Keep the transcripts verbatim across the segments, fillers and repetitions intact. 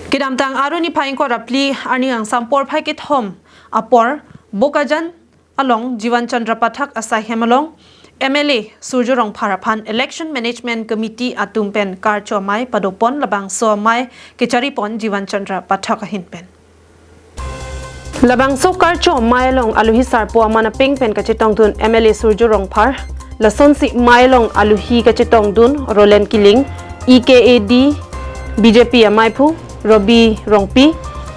Kedamtang Arni phai ingkoi ra phli arni angsam porphai kethom apor Bokajan along Jiwan Chandra Pathak asaihem along M L A Surjya Rongphar aphan Election Management Committee atum pen karcho amei padopon, labangso amei kecharipon Jiwan Chandra Pathak ahin pen. Labangso karcho amei along aluhi sarpo aman apeng pen kachetongdun M L A Surjya Rongphar, lasonsi amei along aluhi kachetongdun Roland Killing, E K A D B J P ameiphu, Robi Rongpi,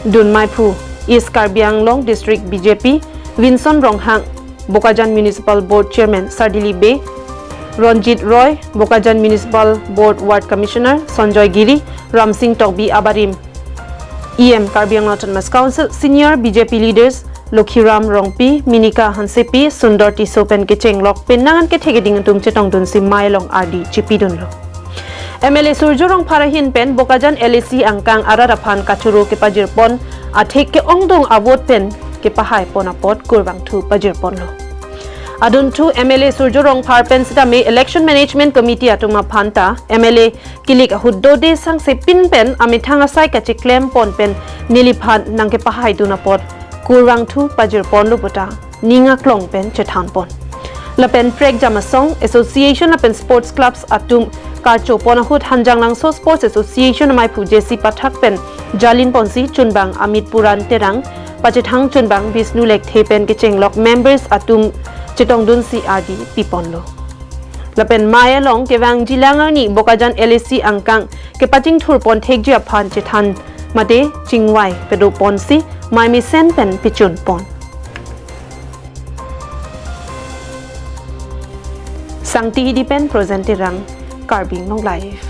dun meiphu East Karbi Anglong District B J P, Vinson Ronghang, Bokajan Municipal Board Chairman Sardili Bey, Ronjit Roy, Bokajan Municipal Board Ward Commissioner Sanjoy Giri, Ramsing Tokbi abarim, E M Karbi Anglong Autonomous Council, senior B J P leaders Lokhiram Rongpi, Minika Hansepi, Sundor Tisso pen kechenglok penang an kethe keding atum chetongdunsi amei along ardi chipidunlo. M L A Surjya Rongphar ahin pen Bokajan L A C angkang arat aphan kachoro kepajirpon athek ke-ongdung a-vote pen kepahaipon apot kurvangthu pajirponlo. Adunthu M L A Surjya Rongphar pen sitame Election Management Committee atum aphan ta M L A kilik ahut dode sangse pin pen amethang asai kacheklempon pen neliphan nangkepahaidun apot kurvangthu pajirponlo puta ning aklong pen chethanpon. Lapen prekjam asong association lapen sports clubs atum karchopon ahut Hanjanglangso Sports Association ameiphu J C Pathak pen jalinponsi chunbang Amit Puran Terang, pachethang chunbang Bishnu Lekthe pen kechenglok members atum chetongdunsi ardi piponlo. Lapen amei along kevang jilang arni Bokajan L A C angkang kepachingthurpon thekji aphan chethan mate chingvai padoponsi amei mesen pen pichunpon. Sangti Hidi pen Projen Terang, Karbi Anglong Live.